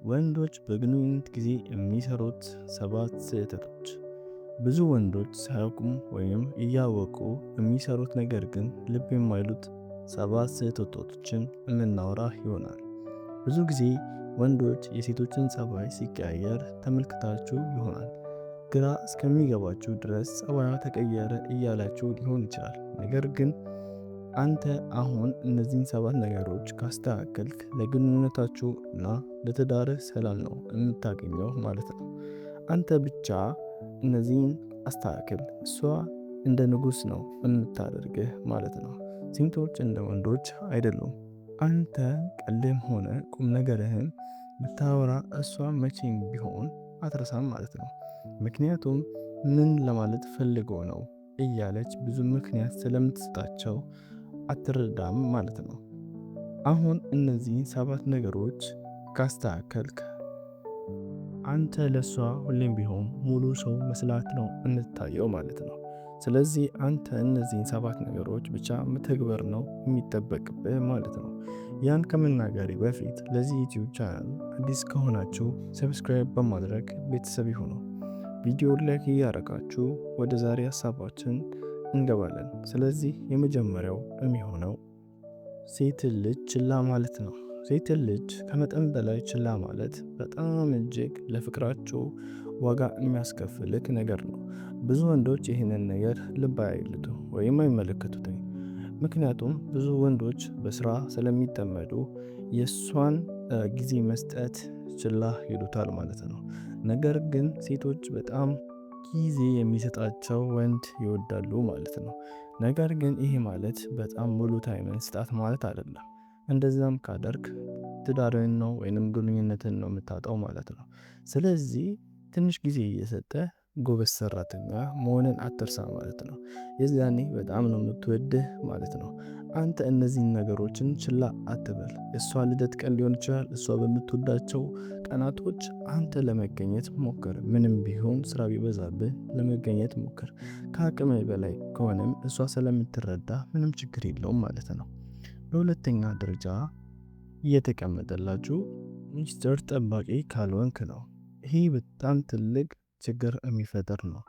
ወንዶች በግንኙነት ጊዜ የሚሰሩት 7 ስህተቶች። ብዙ ወንዶች ሳያውቁም ወይም እያወቁ የሚሰሩት ነገር ግን ልብ የማይሉት 7 ስህተቶችን የምናወራ ይሆናል። ብዙ ጊዜ ወንዶች የሴቶችን ጸባይ ሲቀያየር ተመልክታችሁ ይሆናል። ግራ እስከሚገባችሁ ድረስ ጸባይዋ ተቀየረ እያላችሁ ሊሆን ይችላል። ነገር ግን አንተ አሁን እነዚህን 7 ነገሮች ካስተካከልክ ለግንኙነታችሁ እና ለትዳርህ ሰላም ነው የምታገኘው ማለት ነው። አንተ ብቻ እነዚህን አስተካክል፣ እሷ እንደ ንጉስ ነው የምታደርግህ ማለት ነው። ሴቶች እንደ ወንዶች አይደሉም። አንተ ቀልድም ሆነ ቁም ነገርህን ብታወራ እሷ መቼም ቢሆን አትረሳም ማለት ነው። ምክንያቱም ምን ለማለት ፈልጎ ነው እያለች ብዙ ምክንያት ስለምትሰጣቸው አትረዳም ማለት ነው። አሁን እነዚህን 7 ነገሮች ካስተካከልክ አንተ ለሷ ሁሌም ቢሆን ሙሉ ሰው መስላት ነው የምትታየው ማለት ነው። ስለዚህ አንተ እነዚህን 7 ነገሮች ብቻ መተግበር ነው የሚጠበቅብህ ማለት ነው። ያን ከመናገሬ በፊት ለዚህ ዩቲዩብ ቻናል አዲስ ከሆናችሁ subscribe በማድረግ ቤተሰብ ይሁኑ። ቪዲዮ like እያደረጋችሁ ወደ ዛሬ ሀሳባችን እንገባለን። ስለዚህ የመጀመሪያው የሚሆነው ሴት ልጅ ችላ ማለት ነው። ሴት ልጅ ከመጠን በላይ ችላ ማለት በጣም እጅግ ለፍቅራቸው ዋጋ የሚያስከፍልክ ነገር ነው። ብዙ ወንዶች ይህንን ነገር ልብ አይሉትም ወይም አይመለከቱትም። ምክንያቱም ብዙ ወንዶች በስራ ስለሚጠመዱ የሷን ጊዜ መስጠት ችላ ይሉታል ማለት ነው። ነገር ግን ሴቶች በጣም ጊዜ የሚሰጣቸው ወንድ ይወዳሉ ማለት ነው። ነገር ግን ይሄ ማለት በጣም ሙሉ time ን ስጣት ማለት አይደለም። እንደዛም ካደርክ ትዳርህን ነው ወይንም ግንኙነትህን ነው የምታጣው ማለት ነው። ስለዚህ ትንሽ ጊዜ እየሰጠ ጎበዝ ሰራተኛ መሆንን አትርሳ ማለት ነው። የዛኔ በጣም ነው የምትወድህ ማለት ነው። አንተ እነዚህን ነገሮችን ችላ አትበል። እሷ ልደት ቀን ሊሆን ይችላል፣ እሷ በምትወዳቸው ቀናቶች አንተ ለመገኘት ሞክር። ምንም ቢሆን ስራ ቢበዛብህ ለመገኘት ሞክር። ከአቅምህ በላይ ከሆነም እሷ ስለምትረዳ ምንም ችግር የለውም ማለት ነው። በሁለተኛ ደረጃ እየተቀመጠላችሁ ሚስጥር ጠባቂ ካልሆንክ ነው። ይሄ በጣም ትልቅ ችግር የሚፈጥር ነው።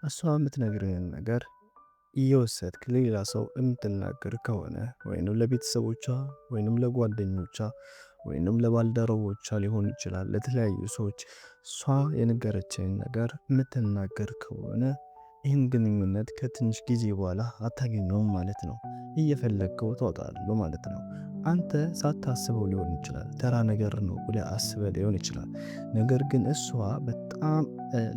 እሷ የምትነግርህን ነገር እየወሰድክ ለሌላ ሰው የምትናገር ከሆነ ወይንም ለቤተሰቦቿ ወይንም ለጓደኞቿ ወይንም ለባልደረቦቿ ሊሆን ይችላል፣ ለተለያዩ ሰዎች እሷ የነገረችህን ነገር የምትናገር ከሆነ ይህን ግንኙነት ከትንሽ ጊዜ በኋላ አታገኘውም ማለት ነው። እየፈለግከው ትወጣለህ ማለት ነው። አንተ ሳታስበው ሊሆን ይችላል፣ ተራ ነገር ነው ብለህ አስበህ ሊሆን ይችላል። ነገር ግን እሷ በጣም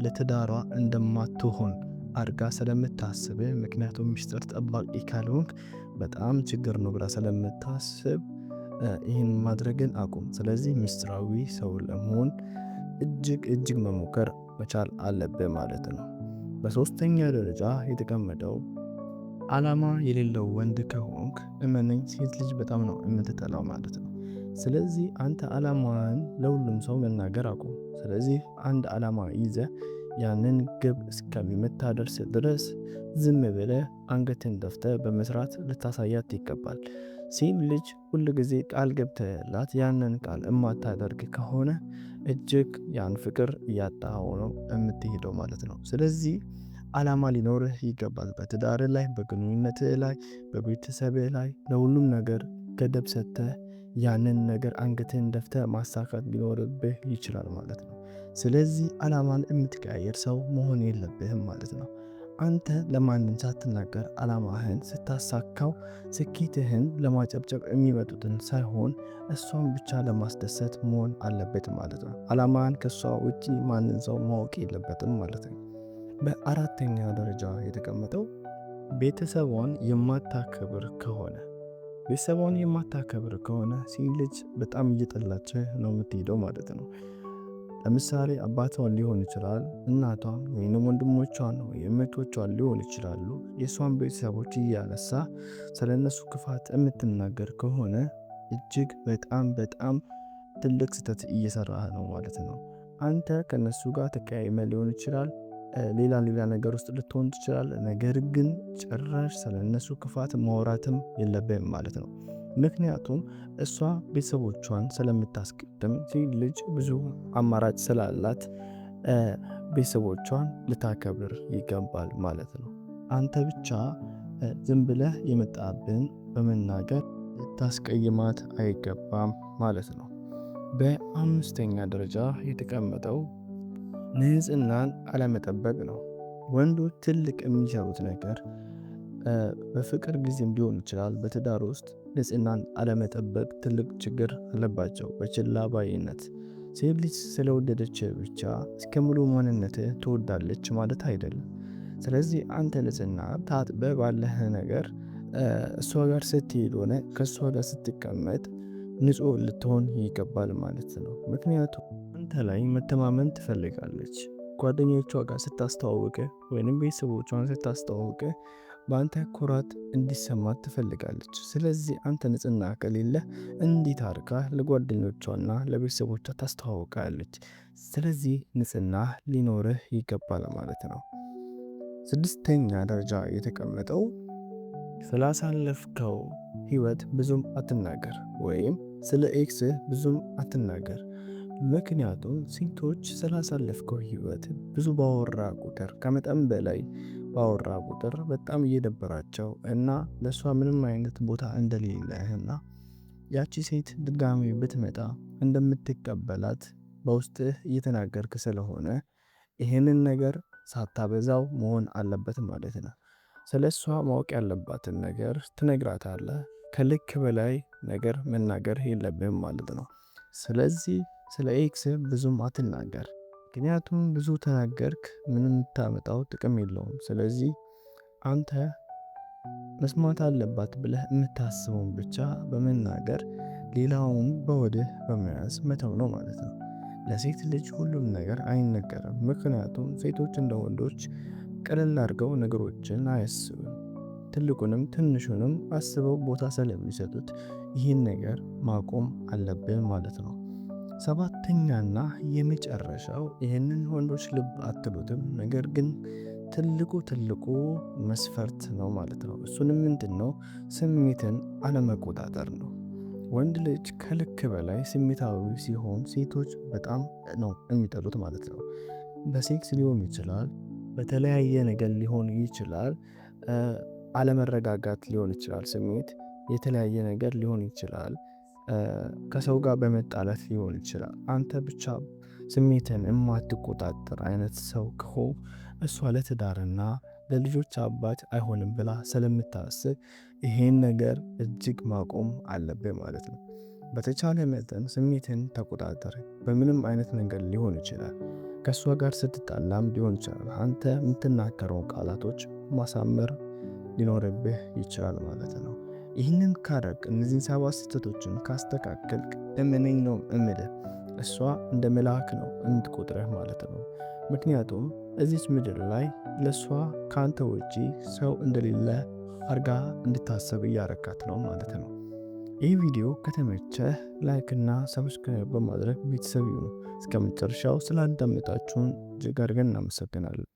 ለትዳሯ እንደማትሆን አድርጋ ስለምታስብ፣ ምክንያቱም ሚስጥር ጠባቂ ካልሆንክ በጣም ችግር ነው ብላ ስለምታስብ ይህን ማድረግን አቁም። ስለዚህ ሚስጥራዊ ሰው ለመሆን እጅግ እጅግ መሞከር መቻል አለብህ ማለት ነው። በሶስተኛ ደረጃ የተቀመጠው ዓላማ የሌለው ወንድ ከሆንክ እመነኝ ሴት ልጅ በጣም ነው የምትጠላው ማለት ነው። ስለዚህ አንተ ዓላማህን ለሁሉም ሰው መናገር አቁም። ስለዚህ አንድ ዓላማ ይዘህ ያንን ግብ እስከምታደርስ ድረስ ዝም ብለህ አንገትን ደፍተህ በመስራት ልታሳያት ይገባል። ሴት ልጅ ሁል ጊዜ ቃል ገብተህላት ያንን ቃል የማታደርግ ከሆነ እጅግ ያን ፍቅር እያጣኸው ነው የምትሄደው ማለት ነው። ስለዚህ ዓላማ ሊኖርህ ይገባል። በትዳርህ ላይ፣ በግንኙነትህ ላይ፣ በቤተሰብህ ላይ ለሁሉም ነገር ገደብ ሰጥተህ ያንን ነገር አንገትህን ደፍተህ ማሳካት ሊኖርብህ ይችላል ማለት ነው። ስለዚህ ዓላማን የምትቀያየር ሰው መሆን የለብህም ማለት ነው። አንተ ለማንም ሳትናገር ዓላማህን ስታሳካው ስኬትህን ለማጨብጨብ የሚመጡትን ሳይሆን እሷን ብቻ ለማስደሰት መሆን አለበት ማለት ነው። ዓላማህን ከሷ ውጪ ማንም ሰው ማወቅ የለበትም ማለት ነው። በአራተኛ ደረጃ የተቀመጠው ቤተሰቧን የማታከብር ከሆነ ቤተሰቧን የማታከብር ከሆነ ሴት ልጅ በጣም እየጠላችህ ነው የምትሄደው ማለት ነው። ለምሳሌ አባቷን ሊሆን ይችላል፣ እናቷን ወይንም ወንድሞቿን ወይም እህቶቿን ሊሆን ይችላሉ። የእሷን ቤተሰቦች እያነሳ ስለነሱ ክፋት የምትናገር ከሆነ እጅግ በጣም በጣም ትልቅ ስህተት እየሰራህ ነው ማለት ነው። አንተ ከነሱ ጋር ተቀያይመህ ሊሆን ይችላል፣ ሌላ ሌላ ነገር ውስጥ ልትሆን ትችላለህ። ነገር ግን ጭራሽ ስለነሱ ክፋት ማውራትም የለብህም ማለት ነው። ምክንያቱም እሷ ቤተሰቦቿን ስለምታስቀድም፣ ሴት ልጅ ብዙ አማራጭ ስላላት ቤተሰቦቿን ልታከብር ይገባል ማለት ነው። አንተ ብቻ ዝም ብለህ የመጣብን በመናገር ልታስቀይማት አይገባም ማለት ነው። በአምስተኛ ደረጃ የተቀመጠው ንጽህናን አለመጠበቅ ነው። ወንዶች ትልቅ የሚሰሩት ነገር በፍቅር ጊዜም ሊሆን ይችላል፣ በትዳር ውስጥ ንጽህናን አለመጠበቅ ትልቅ ችግር አለባቸው። በችላ ባይነት ሴት ልጅ ስለወደደች ብቻ እስከ ሙሉ ማንነትህ ትወዳለች ማለት አይደለም። ስለዚህ አንተ ንጽህና ታጥበህ ባለህ ነገር እሷ ጋር ስትሄድ ሆነ ከእሷ ጋር ስትቀመጥ ንጹህ ልትሆን ይገባል ማለት ነው። ምክንያቱም አንተ ላይ መተማመን ትፈልጋለች። ጓደኞቿ ጋር ስታስተዋውቅ ወይንም ቤተሰቦቿን ስታስተዋውቅ በአንተ ኩራት እንዲሰማት ትፈልጋለች። ስለዚህ አንተ ንጽህና ከሌለ እንዴት አድርጋ ለጓደኞቿና ለቤተሰቦቿ ታስተዋውቃለች? ስለዚህ ንጽህና ሊኖርህ ይገባል ማለት ነው። ስድስተኛ ደረጃ የተቀመጠው ስላሳለፍከው ህይወት ብዙም አትናገር ወይም ስለ ex ህ ብዙም አትናገር። ምክንያቱም ሴቶች ስላሳለፍከው ህይወት ብዙ ባወራ ቁጥር፣ ከመጠን በላይ ባወራ ቁጥር በጣም እየደበራቸው እና ለእሷ ምንም አይነት ቦታ እንደሌለህና ያቺ ሴት ድጋሚ ብትመጣ እንደምትቀበላት በውስጥህ እየተናገርክ ስለሆነ ይህንን ነገር ሳታበዛው መሆን አለበት ማለት ነው። ስለ እሷ ማወቅ ያለባትን ነገር ትነግራታለህ። ከልክ በላይ ነገር መናገር የለብህም ማለት ነው። ስለዚህ ስለ ex ብዙም አትናገር። ምክንያቱም ብዙ ተናገርክ ምንም የምታመጣው ጥቅም የለውም። ስለዚህ አንተ መስማት አለባት ብለህ የምታስበውን ብቻ በመናገር ሌላውን በወድህ በመያዝ መተው ነው ማለት ነው። ለሴት ልጅ ሁሉም ነገር አይነገርም። ምክንያቱም ሴቶች እንደ ወንዶች ቀለል አድርገው ነገሮችን አያስቡም። ትልቁንም ትንሹንም አስበው ቦታ ስለሚሰጡት ይህን ነገር ማቆም አለብን ማለት ነው። ሰባተኛና የመጨረሻው፣ ይህንን ወንዶች ልብ አትሉትም፣ ነገር ግን ትልቁ ትልቁ መስፈርት ነው ማለት ነው። እሱንም ምንድን ነው? ስሜትን አለመቆጣጠር ነው። ወንድ ልጅ ከልክ በላይ ስሜታዊ ሲሆን ሴቶች በጣም ነው የሚጠሉት ማለት ነው። በሴክስ ሊሆን ይችላል፣ በተለያየ ነገር ሊሆን ይችላል፣ አለመረጋጋት ሊሆን ይችላል፣ ስሜት የተለያየ ነገር ሊሆን ይችላል፣ ከሰው ጋር በመጣላት ሊሆን ይችላል። አንተ ብቻ ስሜትን የማትቆጣጠር አይነት ሰው ከሆንክ እሷ ለትዳርና ለልጆች አባት አይሆንም ብላ ስለምታስብ ይሄን ነገር እጅግ ማቆም አለብህ ማለት ነው። በተቻለ መጠን ስሜትን ተቆጣጠር። በምንም አይነት መንገድ ሊሆን ይችላል። ከእሷ ጋር ስትጣላም ሊሆን ይችላል። አንተ የምትናገረውን ቃላቶች ማሳመር ሊኖርብህ ይችላል ማለት ነው። ይህንን ካረግ፣ እነዚህን ሰባት ስህተቶችን ካስተካከልክ፣ እመነኝ ነው እምልህ፣ እሷ እንደ መልአክ ነው የምትቆጥረህ ማለት ነው። ምክንያቱም እዚች ምድር ላይ ለእሷ ከአንተ ውጪ ሰው እንደሌለ አርጋ እንድታሰብ እያረካት ነው ማለት ነው። ይህ ቪዲዮ ከተመቸህ like እና subscribe በማድረግ ቤተሰብ ይሁኑ። እስከ መጨረሻው ስላዳመጣችሁን እጅግ አድርገን እናመሰግናለን።